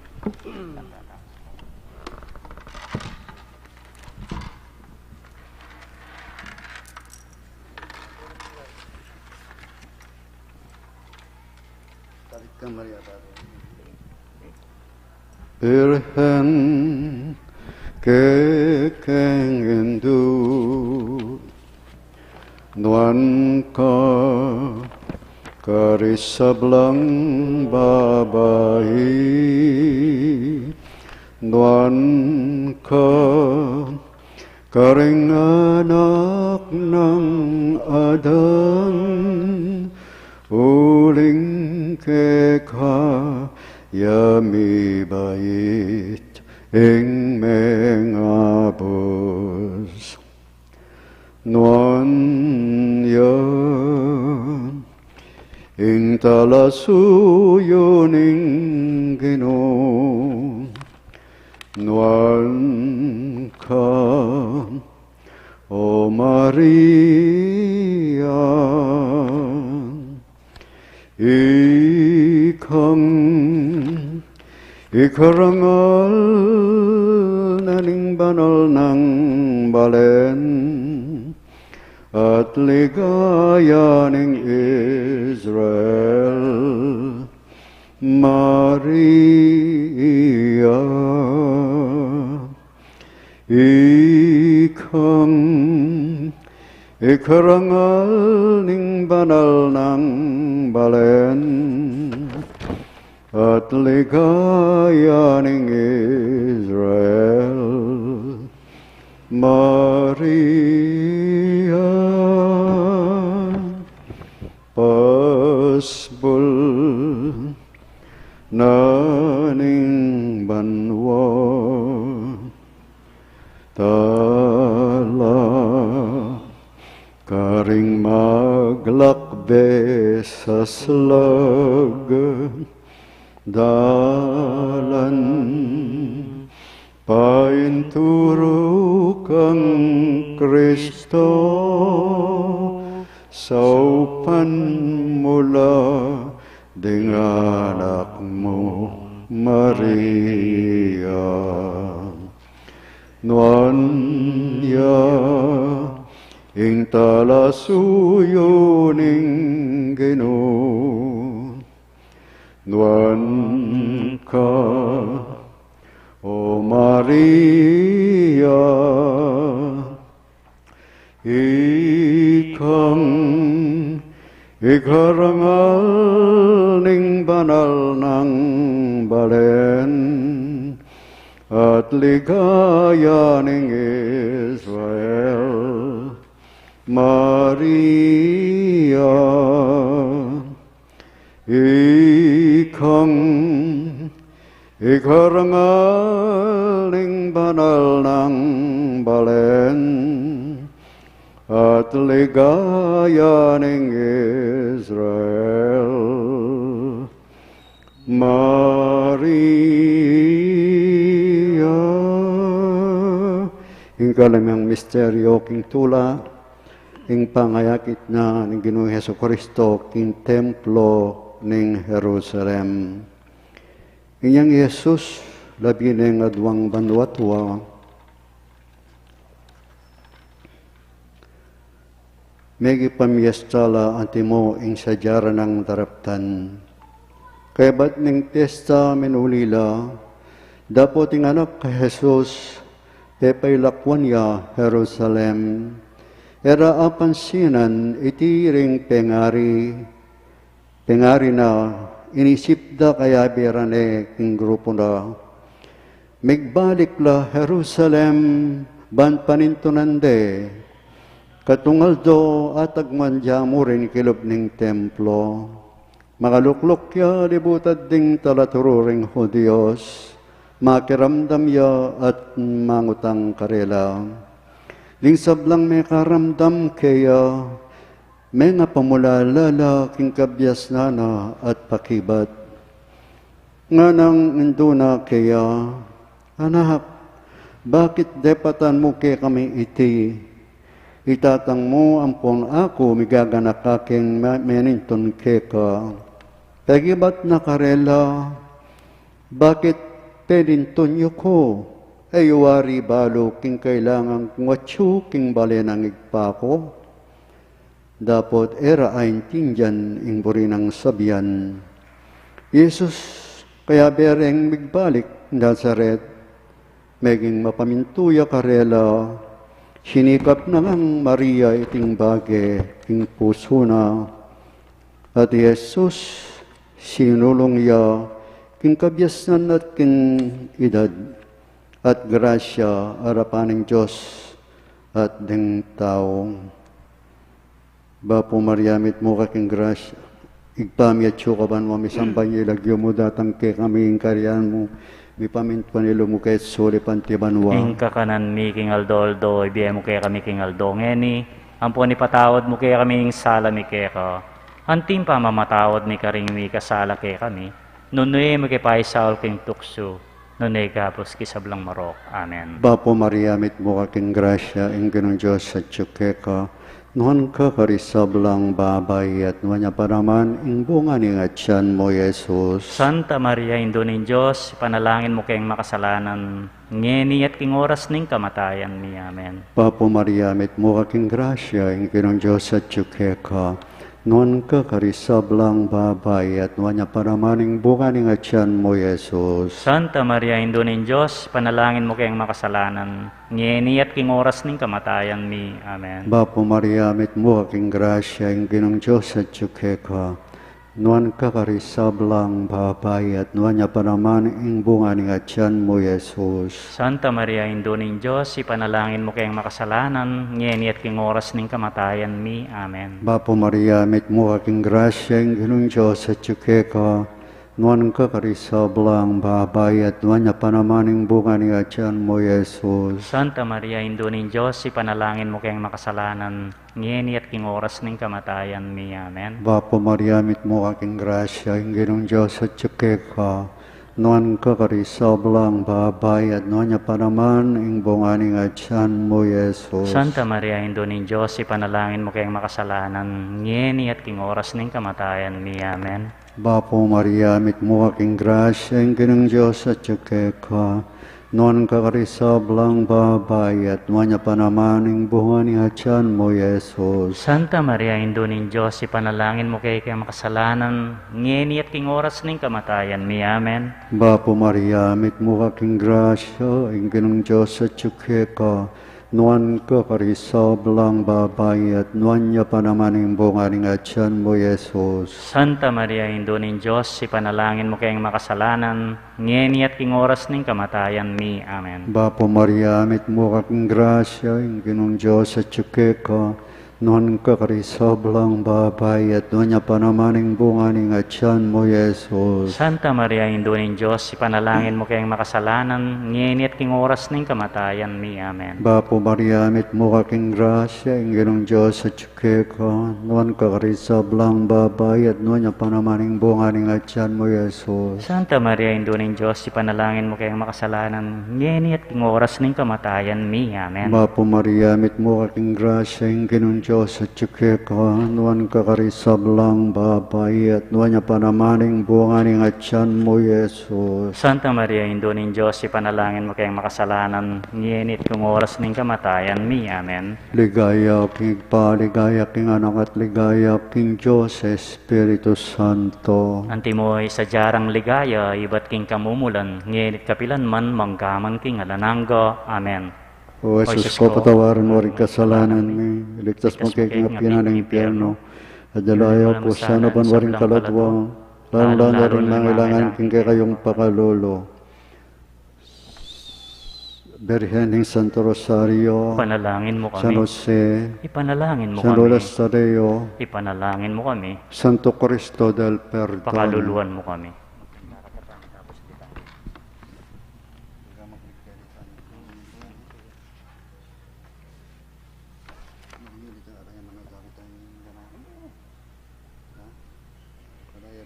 Birhen kekeng Indu, nuan ka karing sablang babai, nuan ka karing anak nang Adan, uling keka ya mibait ing mengabus. Nuan ya ing talasuyu ning Ginu, nuan ka, O Maria. Ikang ikarangal na ning banal nang balen at ligaya ning Israel, Maria. Ikang ikarangal ning banal nang balen at ligaya ning Israel, Maria. Pasbul na ning banua, tala karing maglakbe sa slag, dalan painturu kang Kristo, saupan mu la ding anak mu Maria. Nuan ya ing talasuyu ning Ginu, nuan ka, O Maria. Ikang ikarangal ning banal nang balen at ligaya ning Israel, Maria. Ikang ikarangal ning banal nang balen at ligaya ning Israel, Maria. Ing kalimang misteryo king tula, ing pangayakit na ning Ginung Jesucristo king templo ning Jerusalem. Inyang Jesus, labi neng aduang banua tua, megipamiesta la antimo ing sadya ra nang daraptan. Kaybat ning piesta, minuli la, dapot ing anak a Jesus, pepailakwan ya Jerusalem. E ra apansinan iti ring pengari, pengari na, inisip da kayabe ra ne king grupu na. Migbalik la Jerusalem, ban panintunan de. Katung aldo, atagman ya mu rin kilub ning templo. Makalukluk ya, libutad ding talaturu ring Judios. Makiramdam ya at mangutang karela. Ding sablang mekaramdam keya, mengapamulala la king kabiasnan na at pakibat. Nganang indu na keya, "Anak, bakit depatan mu kekami iti? I tatang mu ampon aku migaganaka king me-, menintun keka." Pekibat na karela, "Bakit penintun yu ku? E yu wari balu king kailangan kung atyu king bale nang Ibpa ku?" Dapot e ra aintindian ing buri nang sabian. Jesus, kayabe reng migbalik Nazaret, meging mapamintu ya karela. Sinikap na ngang Maria iting bage king pusu na. At i Jesus, sinulung ya king kabiasnan at king edad, at grasya arapan ning Dios at ding tau. Bapu Maria, mitmu ka king grasya. Ibpa mi, atyu ka banua, misamban ya ing lagyu mu, datang kekami ing kayarian mu, mipamintuan ing lub mu keti sulip anti banua. Ing kakanan mi king aldo-aldo, ibie mu kekami king aldo ngeni, ampon ipatawad mu kekami ing sala mi keka, anti ing pamamatawad mi karing mikasala kekami, nune mu ke paisaul king tuksu, nune ikabus king sablang marok. Amen. Bapu Maria, mitmu ka king grasya, ing Ginung Dios atyu keka, nuan ka karing sablang babai, at nuan ya pa naman ing bunga ning atian mu, Jesus. Santa Maria, Indu ning Dios, ipanalangin mu keng makasalanan, ngeni at king oras ning kamatayan mi. Amen. Bapu Maria, mitmu ka king grasya, ing Ginung Dios atyu keka, nuan ka karing sablang babai, at nuan ya pa naman ing bunga ning atian mu, Jesus. Santa Maria, Indu ning Dios, ipanalangin mu keng makasalanan, ngeni at king oras ning kamatayan mi. Amen. Bapu Maria, mitmu ka king grasya, ing Ginung Dios atyu keka, nuan ka karing sablang babai, at nuan ya pa naman ing bunga ning atian mu, Jesus. Santa Maria, Indu ning Dios, ipanalangin mu keng makasalanan, ngeni at king oras ning kamatayan mi. Amen. Bapu Maria, mitmu ka king grasya, ing Ginung Dios atyu keka, nuan ka karing sablang babai, at nuan ya pa naman ing bunga ning atian mu, Jesus. Santa Maria, Indu ning Dios, ipanalangin mu keng makasalanan, ngeni at king oras ning kamatayan mi. Amen. Bapu Maria, mitmu ka king grasya, ing Ginung Dios atyu keka, nuan ka karing sablang babai, at nuan ya pa naman ing bunga ning atian mu, Jesus. Santa Maria, Indu ning Dios, ipanalangin mu keng makasalanan, ngeni at king oras ning kamatayan mi. Amen. Bapu Maria, mitmu ka king grasya, ing Ginung Dios atyu keka, nuan ka karing sablang babai, at nuan ya pa naman ing bunga ning atian mu, Jesus. Santa Maria, Indu ning Dios, ipanalangin mu keng makasalanan, ngeni at king oras ning kamatayan mi. Amen. Bapu Maria, mitmu ka king grasya, ing Ginung Dios atyu keka, nuan ka karing sablang babai, at nuan ya pa naman ing bunga ning atian mu, Jesus. Santa Maria, Indu ning Dios, ipanalangin mu keng makasalanan, ngeni at king oras ning kamatayan mi. Amen. Bapu Maria, mitmu ka king grasya, ing Ginung Dios atyu keka, Nuan ka karing sablang babai, at nuan ya pa naman ing bunga ning atian mu, Jesus. Santa Maria, Indu ning Dios, ipanalangin mu keng makasalanan, ngeni at king oras ning kamatayan mi. Amen. Bapu Maria, mitmu ka king grasya, ing Ginung Dios atyu keka, nuan ka karing sablang babai, at nuan ya pa naman ing bunga ning atian mu, Jesus. Santa Maria, Indu ning Dios, ipanalangin mu keng makasalanan, ngeni at king oras ning kamatayan mi. Amen. Bapu Maria, mitmu ka king grasya, ing Ginung Dios atyu keka, nuan ka karing sablang babai, at nuan ya pa naman ing bunga ning atian mu, Jesus. Santa Maria, Indu ning Dios, ipanalangin mu keng makasalanan, ngeni at king oras ning kamatayan mi. Amen. Ligaya king Ibpa, ligaya king Anak, at ligaya king Dios Espiritu Santo. Antimo ing sadya rang ligaya, ibat king kamumulan, ngeni at kapilan man, mangga man king alang angga. Amen. O Jesus ko, patawaran mu ring kasalanan mi, iligtas mu kami king api ning impyerno, at idala mu sana ban waring kaladwa, lalung-lalu na ring mangailangan king kekayung pakalulu. Birhen ning Santo Rosario, ipanalangin mu kami. San Jose, ipanalangin mu kami. San Lourdes Tadeo, ipanalangin mu kami. Santo Cristo del Perdon, pakaluluan mu kami.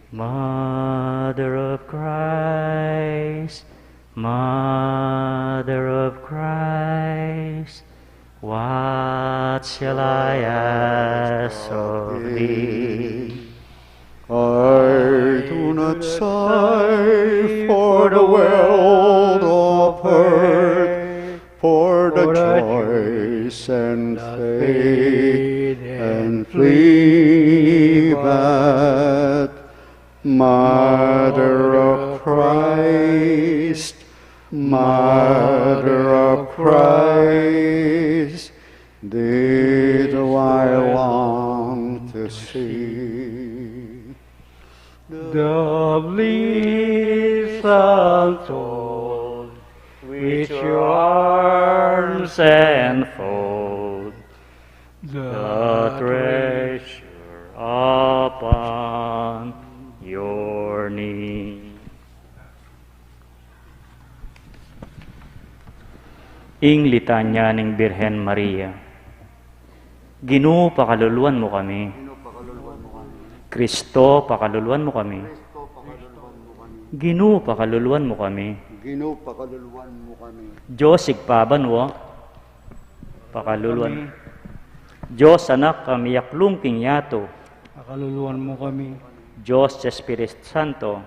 Mother of Christ, Mother of Christ, what shall I ask of thee? I do not sigh for the wealth of earth, for the joys and fade and flee, but Mother of Christ, Mother of Christ, thee do I long to see. The bliss untold which your arms enfold, the treasure upon your knee. Ing Litanya ning Birhen Maria. Ginu, pakaluluan mu kami. Kristo, pakaluluan mu kami. Ginu, pakaluluan mu kami. Ginu, pakaluluan mu kami. Dios Ibpa banua, pakaluluan. Dios Anak a miyaklung king yatu, pakaluluan mu kami. Dios Espiritu Santo,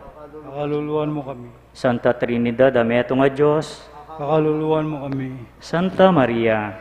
pakaluluan mu kami. Santa Trinidad a metung a Dios, pakaluluan mu kami. Santa Maria,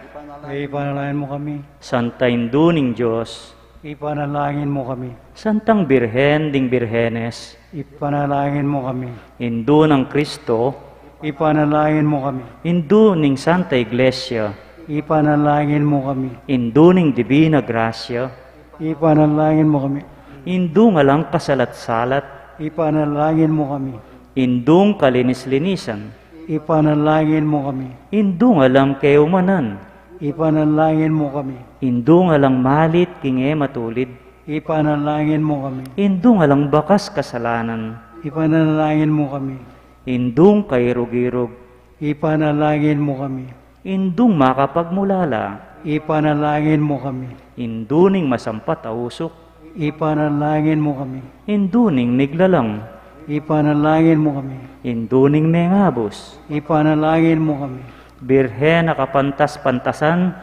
ipanalangin mu kami. Santa Indu ning Dios, ipanalangin mu kami. Santang Birhen ding Birhenes, ipanalangin mu kami. Indu nang Kristo, ipanalangin mu kami. Indu ning Santa Iglesia, ipanalangin mu kami. Indu ning Dibina Grasya, ipanalangin mu kami. Indung alang kasalat-salat, ipanalangin mu kami. Indung kalinis-linisan, ipanalangin mu kami. Indung alang keumanan, ipanalangin mu kami. Indung alang malit king e matulid, ipanalangin mu kami. Indung alang bakas kasalanan, ipanalangin mu kami. Indung kairug-irug, ipanalangin mu kami. Indung makapagmulala, ipanalangin mu kami. Indu ning masampat a usuk, ipanalangin mu kami. Indu ning miglalang, ipanalangin mu kami. Indu ning mengabus, ipanalangin mu kami. Birhen a kapantas-pantasan,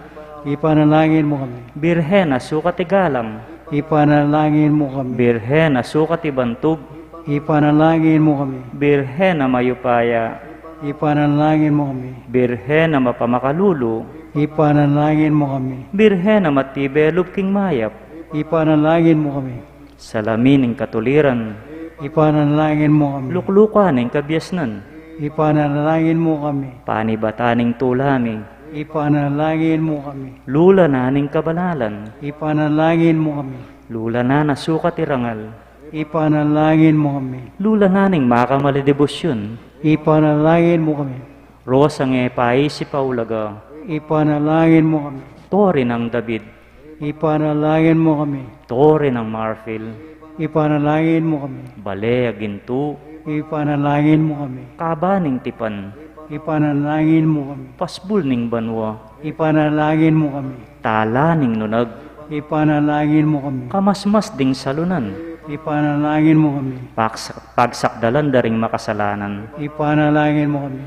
ipanalangin mu kami. Birhen a sukat igalang, ipanalangin mu kami. Birhen a sukat ibantug, ipanalangin mu kami. Birhen a mayupaya, ipanalangin mu kami. Birhen a mapamakalulu, ipanalangin mu kami. Birhen a matibe lub king mayap, ipanalangin mu kami. Salamin ning katuliran, ipanalangin mu kami. Luklukan ning kabiasnan, ipanalangin mu kami. Panibatan ning tula mi, ipanalangin mu kami. Lulanan ning kabanalan, ipanalangin mu kami. Lulanan a sukat irangal, ipanalangin mu kami. Lulanan ning makamali debosyun, ipanalangin mu kami. Rosang e paisip a ulaga, ipanalangin mu kami. Tori nang David, Ipanalangin mo kami. Torre ng Marfil. Ipanalangin mo kami. Bale a gintu. Ipanalangin mo kami. Kaba ning tipan. Ipanalangin mo kami. Pasbul ning banua. Ipanalangin mo kami. Tala ning nunag. Ipanalangin mo kami. Kamasmas ding salunan. Ipanalangin mo kami. Pagsa-, pagsakdalan da ring makasalanan. Ipanalangin mo kami.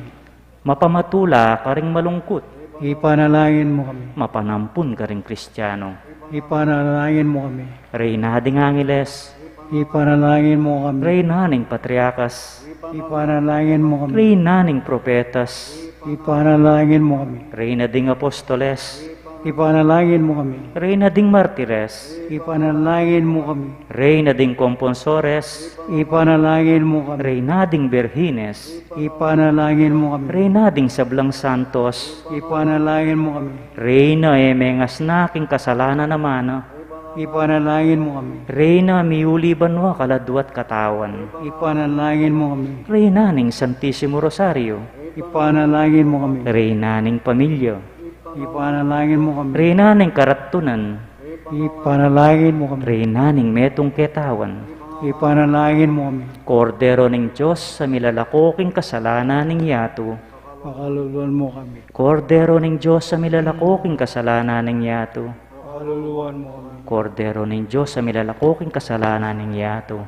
Mapamatula karing malungkut. Ipanalangin mo kami. Mapanampun karing Kristiano. Ipanalangin mo kami. Reyna ding angeles. Ipanalangin mo kami. Reyna ning patriarkas. Ipanalangin mo kami. Reyna ning propetas. Ipanalangin mo kami. Reyna ding apostoles. Ipanalangin mo kami. Reyna ding martires. Ipanalangin mo kami. Reyna ding komponsores. Ipanalangin mo kami. Reyna ding birhines. Ipanalangin mo kami. Reyna ding sablang santos. Ipanalangin mo kami. Reyna e mengasna king kasalanan a mana. Ipanalangin mo kami. Reyna miuli banua kaladua at katawan. Ipanalangin mo kami. Reyna ning Santisimo Rosario. Ipanalangin mo kami. Reyna ning pamilya. Ipanalangin mo kami. Reyna ning karatunan. Ipanalangin mo kami. Reyna ning metung ketawan. Ipanalangin mo kami. Kordero ning Dios a milalako king kasalanan ning yatu. Pakaluluan mo kami. Kordero ning Dios a milalako king kasalanan ning yatu. Pakaluluan mo kami. Kordero ning Dios a milalako king kasalanan ning yatu.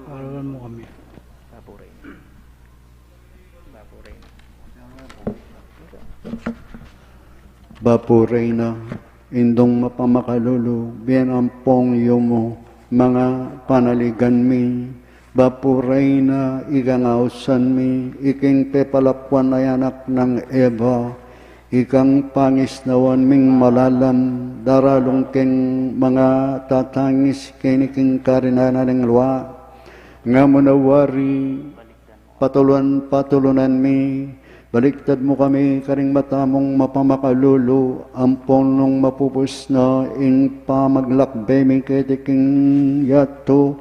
Pakaluluan mo kami. Bapu Reyna, Indung mapamakalulu, bie ampong yumu, manga panaligan mi, Bapu Reyna, ikang ausan mi, iking pepalakuan a anak nang Eva, ikang pangisnawan ming malalam, daralung king manga tatangis keni king karinan ning lua, nga mu na wari, patulunan, patulunan mi, baliktad mu kami karing mata mung mapamakalulu, ampon nung mapupus na ing pamaglakbe mi keti king yatu,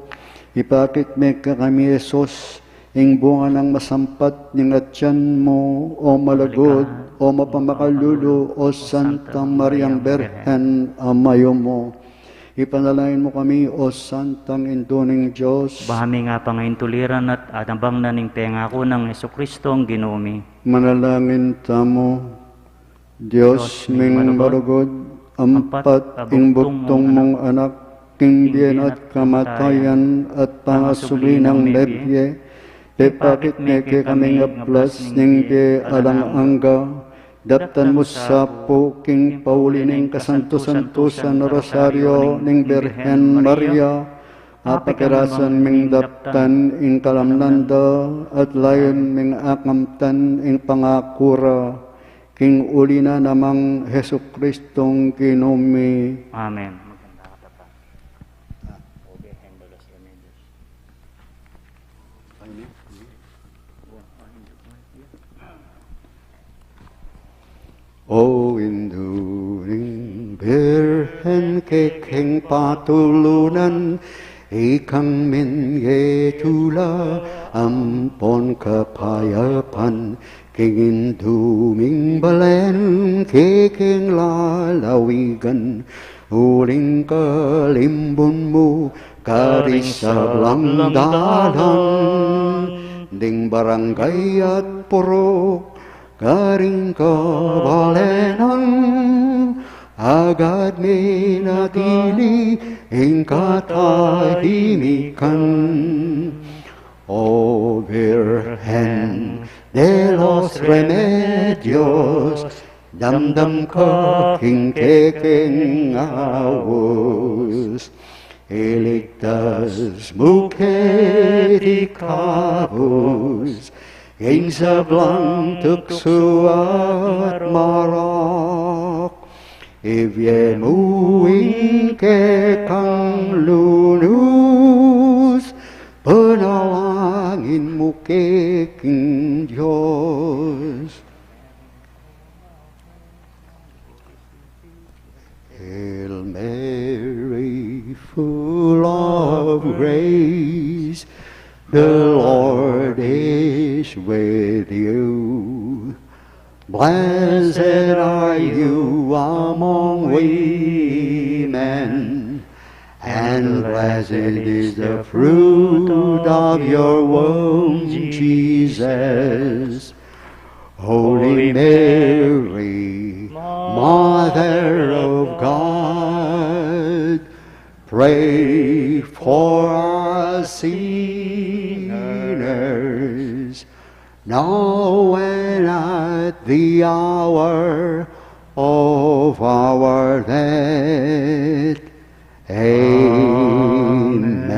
ipakit mi kekami Jesus, ing bunga nang masampat ning atian mu, o malugud, o mapamakalulu, o Santa Mariang Birhen, a mayumu. Ipanalangin mu kami, O Santang Indu ning Dios. Ba mi nga pangaintuliran at anabang na ning pengaku nang Jesucristo ang Ginu mi. Manalangin tamu. Dios ming malugud, ampat ing bugtung mung anak, king bie na at kamatayan at pangasubli nang mebie, pepakit me kekaming ablas ning bie alang angga, daptan mu sa pu king pauli ning kasantusantusan a Rosario ning Birhen Maria, apakirasan ming daptan ing kalamnan da, at layun ming akamtan ing pangaku ra, king uli na namang Jesucristong Ginu mi. Amen. O Indu ning Birhen kekeng patulunan, ikang mingge tula ampon kapayapan, king Indu ming balen kekeng lalawigan, uling kalimbun mu karing sablang dalan, ding barangay at purok karing kabalenan, agad minatili ing katahimikan. O Birhen de los Remedios, damdam ka king kekeng aus. Iligtas mu keti kabus king sablang tuksu at marak. Ibie mu ing kekang lunus, panalangin mu ke king Dios. Hail Mary, full of grace, the Lord is with you. Blessed are you among women, And blessed is the fruit of your womb, Jesus. Holy Mary, Mother of God, pray for us sinners, now and at the hour of our death. Amen.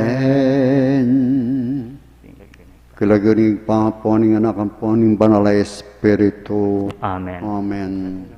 King lagyu ning Ibpa, ampo ning Anak, ampo ning Banal a Espiritu. Amen. Amen.